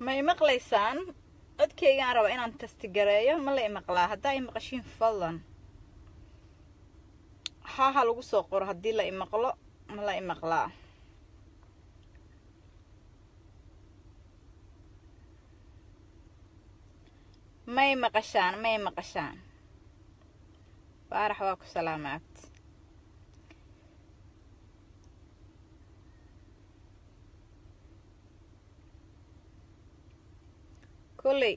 Ma i maqlaysaan? Codkeygaan rabaa inaan test-gareeyo. Ma la i maqlaa? Haddaa i maqashiin, fadlan ha lagu soo qoro haddii la i maqlo. Ma la i maqlaa? May maqashaan? May maqashaan? Faarax, waa ku salaamaad. Kolley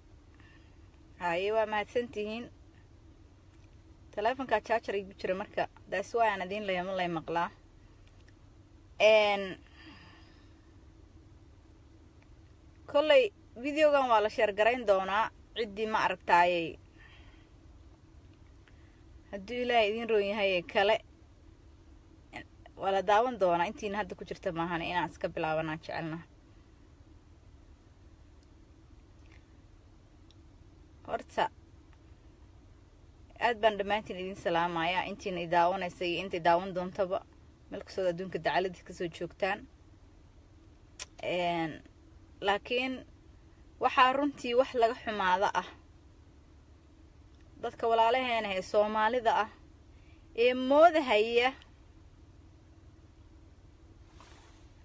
haye, waa mahadsantihiin. Teleefonkaa charger igu jira, marka daas waa aan idiin leeya. Ma lay maqlaa? Kolley videogan waa la share-garayn doonaa ciddii ma aragtaayey, hadduu Ilaahay idiin roon yahay kale waa la daawan doonaa. Intiina hadda ku jirta maahan, inaan iska bilaabanaan jecelna. Horta aad baan dhammaantiin idin salaamayaa, intiina i daawanaysa iyo intay daawan doontaba, meel kastood adduunka dacaladiis kasoo joogtaan. Laakiin waxaa runtii wax laga xumaada ah dadka walaalaheena ee Soomaalida ah ee moodahaya.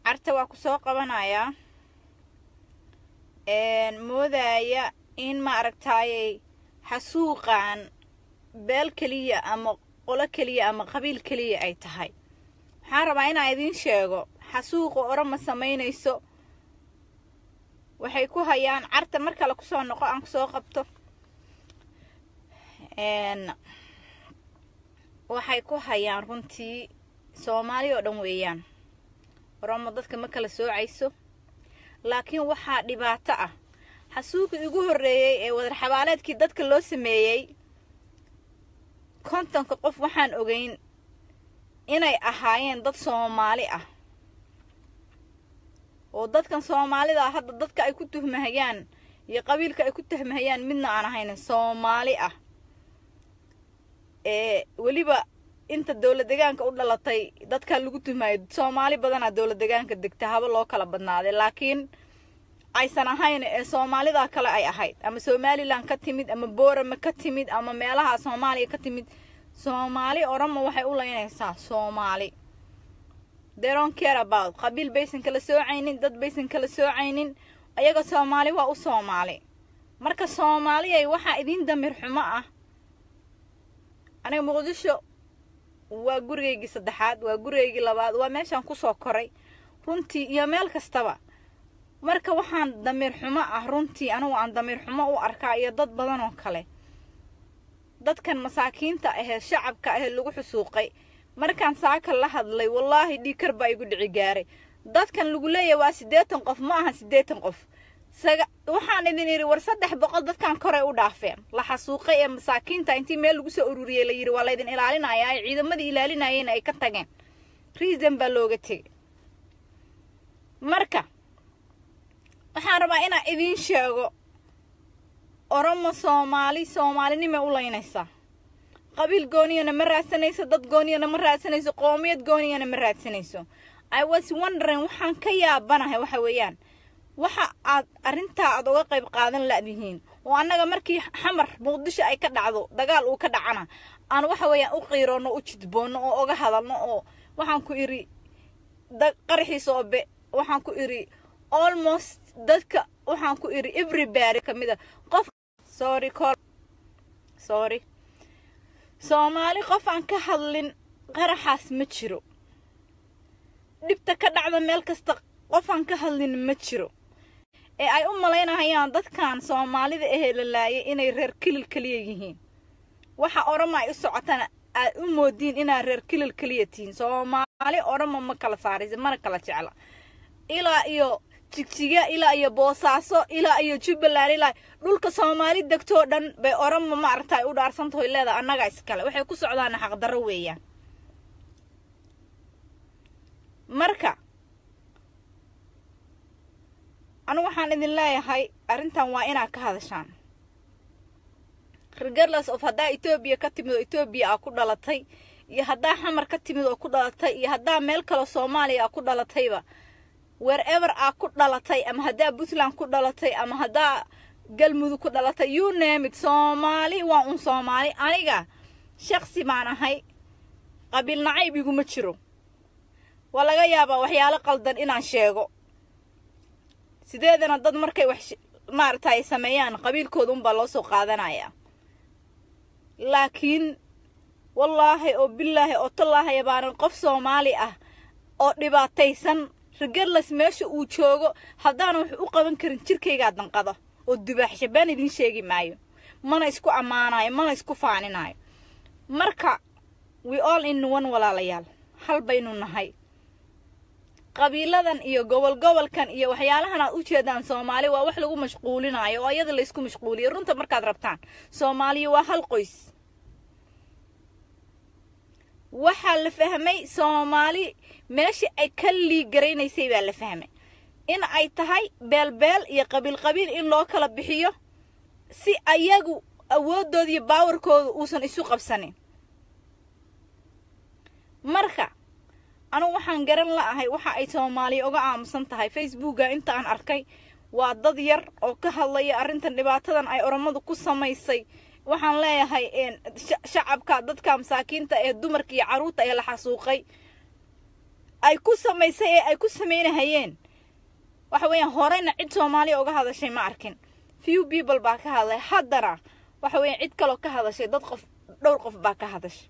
Carta waa ku soo qabanayaa, moodaya in ma aragtaayey xasuuqan beel keliya ama qolo keliya ama qabiil keliya ay tahay. Waxaan rabaa inaan idiin sheego, xasuuqa Oroma samaynayso waxay ku hayaan. Carta mar kale kusoo noqo, aan kusoo qabto. Waxay ku hayaan runtii Soomaali oo dhan weeyaan. Oromo dadka ma kala soocayso, laakiin waxaa dhibaato ah xasuuqii ugu horreeyey ee wadar xabaaleedkii dadka loo sameeyey 50-ka qof. Waxaan ogeyn inay ahaayeen dad Soomaali ah, oo dadkan Soomaalida ah hadda dadka ay ku tuhmahayaan iyo qabiilka ay ku tuhmahayaan midna aan ahayn, Soomaali ah, ee weliba inta dowlad degaanka u dhalatay dadkaa lagu tuhmayo. Soomaali badanaa dowlad degaanka degta, haba loo kala badnaaday, laakiin aysan ahayn ee Soomaalida kale ay ahayd, ama Somaliland ka timid, ama Boorama ka timid, ama meelaha Soomaaliya ka timid. Soomaali Oromo waxay u leynaysaa Soomaali. They don't care about qabiil, baysan kala soocaynin, dad baysan kala soocaynin. Ayaga Soomaali waa u Soomaali. Marka Soomaaliyay, waxaa idiin damir xumo ah. Aniga Muqdisho waa gurigaygii saddexaad, waa gurigaygii labaad, waa meeshaan kusoo koray runtii iyo meel kastaba. Marka waxaan damiir xumo ah runtii, anigu aan damiir xumo u arkaa iyo dad badan oo kale, dadkan masaakiinta ahee shacabka ahee lagu xusuuqay. Markaan saaka la hadlay, wallaahi dhiikar baa igu dhici gaaray. Dadkan lagu leeyahay waa 80 qof, ma ahan 80 qof. Saga waxaan idin idhi, war 300 dadkan koray u dhaafeen la xasuuqay ee masaakiinta intii meel lagu soo ururiyey la yidhi waa laydin ilaalinayaa, ay ciidamadii ilaalinayeen ay ka tageen. Reason baa looga tegay. Marka waxaan rabaa inaan idiin sheego, Oromo Soomaali Soomaalinimay u laynaysaa. Qabiil gooniyana ma raadsanayso, dad gooniyana ma raadsanayso, qoomiyad gooniyana ma raadsanayso. I was wondering, waxaan ka yaabanahay waxa weeyaan waxa aad arrintaa aad uga qayb qaadan la'dihiin, oo annaga markii Xamar, Muqdisho ay ka dhacdo, dagaal uu ka dhacana, aan waxa weeyaan u qiiroonno, u jidboonno oo uga hadalno, oo waxaan ku idhi qaraxii Soobe, waxaan ku idhi almost dadka, waxaan ku idhi everybody kamid a qof. Sorry, call, sorry. Soomaali qof aan ka hadlin qaraxaas ma jiro. Dhibta ka dhacda meel kasta qof aan ka hadlin ma jiro, ee ay u malaynayaan dadkan Soomaalida ahee la laayay inay reer kilil keliya yihiin. Waxa Oroma ay u socotana aad u moodiin inaad reer kilil keliya tihiin. Soomaali Oroma ma kala saaraysa, mana kala jecla. Ilaa iyo Jigjiga, ilaa iyo Boosaaso, ilaa iyo Jubbaland, ilaa dhulka Soomaali degtoo dhan bay Oromo ma aragta ay u dhaarsantahoy leedahay annaga iskale. Waxay ku socdaana xaqdarro weeyaan. Marka anigu waxaan idin leeyahay, arrintan waa inaad ka hadashaan, regardless of haddaa Etoobiya ka timid oo Etoobiya aa ku dhalatay, iyo haddaa Xamar ka timid oo ku dhalatay, iyo haddaa meel kaloo Soomaaliya aa ku dhalatayba. Wherever aa ku dhalatay, ama haddaa Puntland ku dhalatay, ama haddaa Galmudug ku dhalatay, you name it, Soomaali waa un Soomaali. Aniga shaksi baan ahay, qabiil nacayb iguma jiro. Waa laga yaabaa waxyaalo qaldan inaan sheego. Sideedana dad markay wax maaragtay sameeyaan, qabiilkooda unbaa loo soo qaadanayaa. Laakiin wallaahi oo bilaahi oo tallaahi baanan qof Soomaali ah oo dhibaataysan, regardless meesha uu joogo, haddaanan wax u qaban karin, jirkaygaa danqada oo dubaaxsha. Baan idiin sheegi maayo, mana isku ammaanayo, mana isku faaninayo. Marka we all in one, walaalayaal, hal baynu nahay. Qabiiladan iyo gobol gobolkan iyo waxyaalahan aad u jeedaan, Soomaali waa wax lagu mashquulinayo oo iyada laysku mashquuliyo. Runta markaad rabtaan, Soomaaliya waa hal qoys. Waxaa la fahmay Soomaali meeshii ay ka liigaraynaysay baa la fahmay in ay tahay beelbeel iyo qabiil qabiil in loo kala bixiyo, si ayagu awooddooda iyo powerkooda uusan isu qabsanin. Marka anugu waxaan garan la'ahay waxa ay Soomaaliya uga aamusan tahay. Facebooka inta aan arkay waa dad yar oo ka hadlaya arrintan, dhibaatadan ay Oromadu ku samaysay. Waxaan leeyahay shacabka, dadka masaakiinta ee dumarka iyo carruurta ee la xasuuqay ay ku samaysay ee ay ku samaynahayeen. Waxa weeyaan, horeyna cid Soomaaliya uga hadashay ma arkin. Few people baa ka hadlay. Haddana waxa weeyaan cid kaloo ka hadashay, dad qof, dhowr qof baa ka hadashay.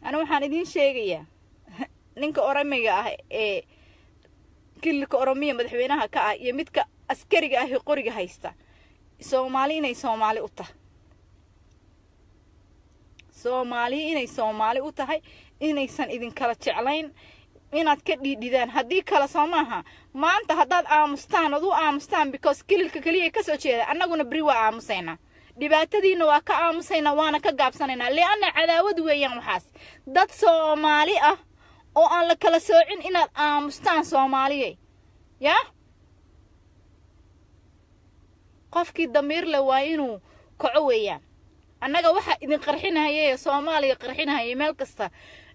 Ani waxaan idiin sheegayaa, ninka Oromiga ah ee kililka Oromiya madaxweynaha ka ah iyo midka askariga ah ee qoriga haysta, Soomaali inay Soomaali u tahay, Soomaali inay Soomaali u tahay, inaysan idinkala jeclayn inaad ka dhiidhidaan. Haddii kale soo maaha, maanta haddaad aamustaan ood u aamustaan because kililka keliya kasoo jeeda, annaguna beri waa aamusaynaa, dhibaatadiina waa ka aamusaynaa, waana ka gaabsanaynaa, lianna cadaawad weeyaan waxaas. Dad Soomaali ah oo aan la kala soocin inaad aamustaan, Soomaaliye, yaa qofkii damiir leh waa inuu kaco weeyaan. Annaga waxaa idin qarxinahaya ee Soomaaliya qarxinahaya meel kasta,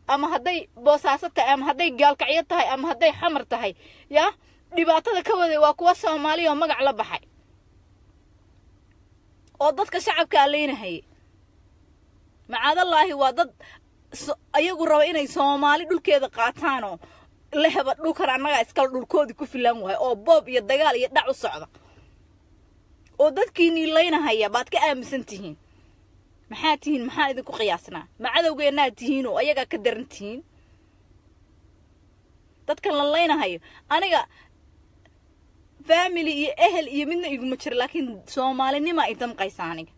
ama hadday Boosaaso tahay, ama hadday Gaalkacyo tahay, ama hadday Xamar tahay, yaa dhibaatada ka waday waa kuwa Soomaaliya oo magac la baxay oo dadka shacabka aleynahayay. Macaadallaahi, waa dad ayagu raba inay Soomaali dhulkeeda qaataanoo la heba dhulkan annagaa iskala dhulkoodii ku filan wahay, oo boob iyo dagaal iyo dhac u socda oo dadkiinii laynahaya baad ka aaminsan tihiin. Maxaa tihiin? Maxaa idinku qiyaasnaa? Ma cadowgeennaad tihiinoo ayagaa ka daran tihiin dadkan la laynahayo? Aniga family iyo ehel iyo midna iguma jiro, laakiin Soomaalinima ay damqaysa aniga.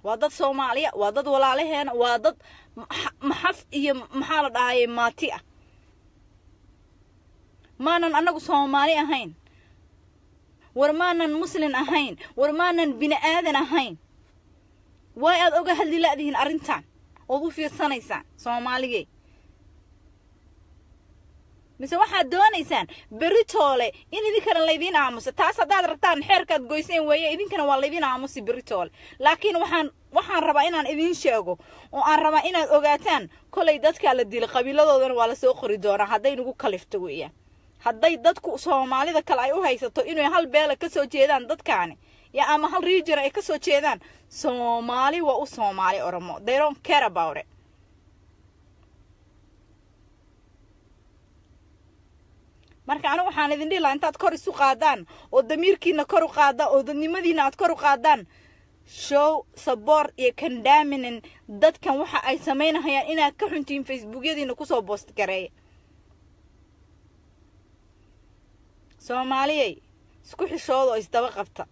Waa dad Soomaaliya, waa dad walaalaheena, waa dad maxas iyo maxaa la dhahayay maati ah. Maanan annagu Soomaali ahayn? War maanan Muslin ahayn? War maanan bini aadan ahayn? Way aad oga hadli la'dihiin arrintan ood u fiirsanaysaan, Soomaaligee? Mise waxaad doonaysaan beritoole in idinkana laydiin aamuso? Taas haddaad rabtaan, xeerkaad goyseen weeye, idinkana waa laydiin aamusi beritoole. Laakiin waxaan rabaa inaan idiin sheego oo aan rabaa inaad ogaataan, kolay dadkaa la dilay qabiiladoodana waa lasoo qori doonaa hadday nagu kalifto weeyaan. Hadday dadku Soomaalida kale ay u haysato inay hal beela kasoo jeedaan dadkaani ya ama hal region ay kasoo jeedaan, Soomaali waa u Soomaali Oromo. They don't care about it. Marka anigu waxaan idin dhihi lahaa, intaad kor isu qaadaan oo damiirkiina kor u qaadaan oo dadnimadiina aad kor u qaadaan, show support iyo condemning dadkan waxa ay samaynahayaan inaad ka xuntihiin. Facebookyadiina kusoo post gareeya. Soomaaliyey, isku xishooda oo isdaba qabta.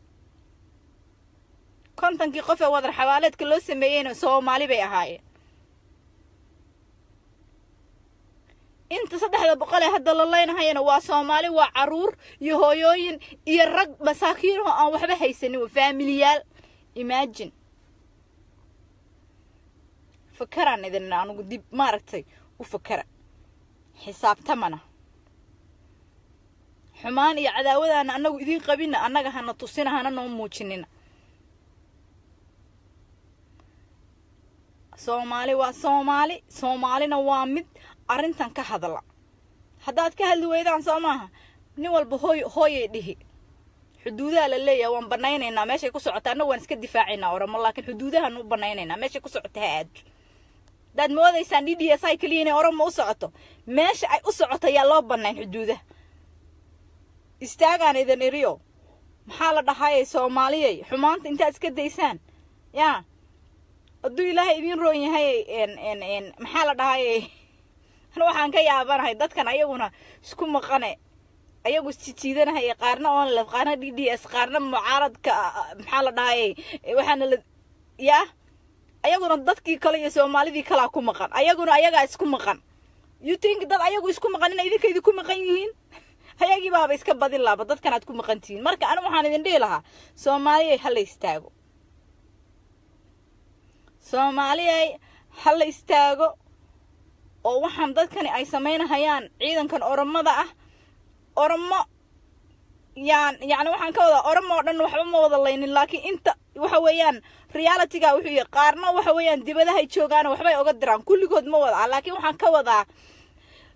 50kii qof ee wadar xabaaleedka loo sameeyeyna Soomaali bay ahaayeen. Inta 300 ee hadda la leynahayana waa Soomaali, waa caruur iyo hooyooyin iyo rag masaakiin oo aan waxba haysanin, faamiliyaal. Imagine, fakaraan idin anugu dib maaragtay u fakara, xisaabtamana. Xumaan iyo cadaawadaana annagu idiin qabina, annaga hana tusina, hana noo muujinina. Soomaali waa Soomaali, Soomaalina waa mid. Arrintan ka hadla. Haddaad ka hadli weydaan, soo maaha, nin walba hooy hooyay dhihi. Xuduudaha la leeyahay waan banaynaynaa, meeshay ku socota annagu waan iska difaacaynaa Oromo, laakiin xuduudahaan u banaynaynaa, meeshay ku socota ha aado. Haddaad moodaysaan DDSI keliya inay Oromo u socoto, meesha ay u socoto ayaa loo banayn xuduudaha. Istaagaan idin iriyo. Maxaa la dhahayay? Soomaaliyay, xumaanta intaad iska daysaan, yaa hadduu Ilaahay idiin roon yahay, n n maxaa la dhahayay? Ana waxaan ka yaabanahay dadkan ayaguna isku maqane, ayagu isjijiidanahaya, qaarna ONLF, qaarna DDS, qaarna mucaaradka. Maxaa la dhahayay? Waxaana la yaa ayaguna dadkii kale iyo Soomaalidii kalaa ku maqan, ayaguna ayagaa isku maqan. You think dad ayagu isku maqan inay idinka idinku maqan yihiin? Ayagii baaba iska badin laaba dadkan aad ku maqan tihiin. Marka anigu waxaan idin dhihi lahaa, Soomaaliyay, hala istaago. Soomaaliyay, hala istaago oo waxaan dadkani ay samaynahayaan, ciidankan Oromada ah, Oromo yaan, yacni waxaan ka wadaa Oromo oo dhan waxba ma wada laynin, laakiin inta waxa weeyaan realityga wuxuu yahay, qaarna waxa weeyaan dibadahay joogaan, waxbay oga diraan. Kulligood ma wada, laakiin waxaan ka wadaa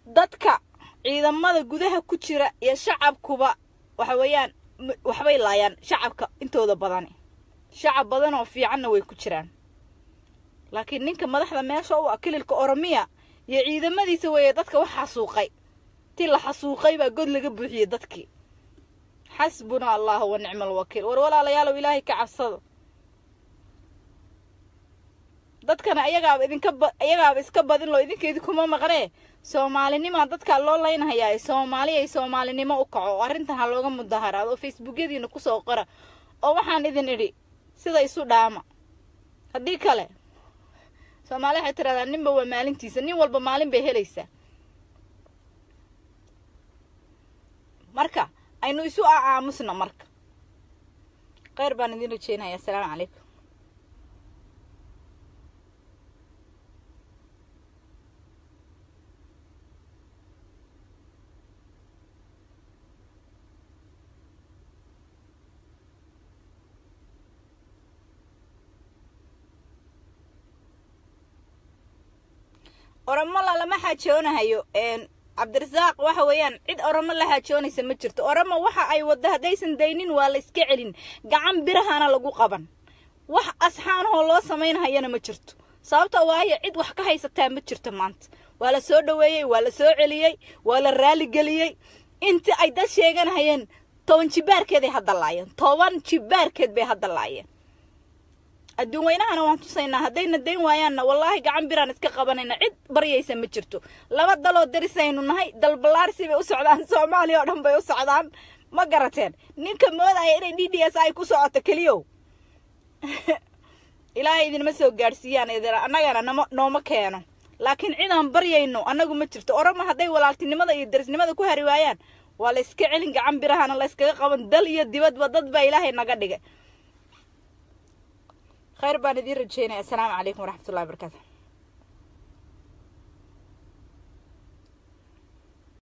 dadka ciidamada gudaha ku jira iyo shacabkuba waxa weeyaan waxbay laayaan shacabka intooda badani. Shacab badan oo fiicanna way ku jiraan, laakiin ninka madaxda meesha u ah, kililka Oromiya iyo ciidamadiisa weeye dadka wax xasuuqay. Ti la xasuuqay baa god laga buuxiyey dadkii. Xasbuna Allahu wa nicma alwakiil. War walaalayaalow, Ilaahay ka cabsado. Dadkana ayagaaba idinka ba ayagaaba iska badin loo, idinka idinkuma maqnee. Soomaalinimaa dadkaa loo laynhayaa. Soomaaliyay, soomaalinimo u kaco oo arrintan ha looga mudaharaado oo Facebookyadiina kusoo qora. Oo waxaan idin idhi, sida isu dhaama. Haddii kale, Soomaali waxay tiraahdaa, ninba waa maalintiisa, nin walba maalin bay helaysaa. Marka aynu isu aamusna. Marka kheyr baan idin rajeynaya. Assalaamu calaykum. Oromo lalama xaajoonahayo, Cabdirasaaq. Waxa weeyaan cid Oromo la xaajoonaysa ma jirto. Oromo waxa ay waddo haddaysan daynin, waa la iska celin, gacan birahana lagu qaban. Wax asxaanahoo loo samaynhayana ma jirto. Sababta waayo cid wax ka haysataa ma jirto maanta. Waa la soo dhaweeyey, waa la soo celiyey, waa la raaligeliyey. Inta ay dad sheeganahayeen 10 jibaarkeeday hadda laayeen, 10 jibaarkeed bay hadda laayeen. Adduun weynahana waan tusaynaa. Haddayna dayn waayaanna, wallaahi gacan biraan iska qabanayna. Cid baryaysa ma jirto. Laba daloo darisaynu nahay, dalbalaarsi bay u socdaan, Soomaaliya oo dhan bay u socdaan. Ma garateen? Ninka moodaya inay DDS ay ku socoto keliyow, Ilaahay idinma soo gaadhsiiyaan idin, annagana nama nooma keeno, laakiin cidaan baryayno annagu ma jirto. Oroma hadday walaaltinimada iyo darisnimada ku hari waayaan, waa la iska celin, gacan birahana la iskaga qaban. Dal iyo dibadba dad baa Ilaahay naga dhigay. Khayr baan idiin rajeynaya. Assalaamu calaykum waraxmatullahi wabarakatu.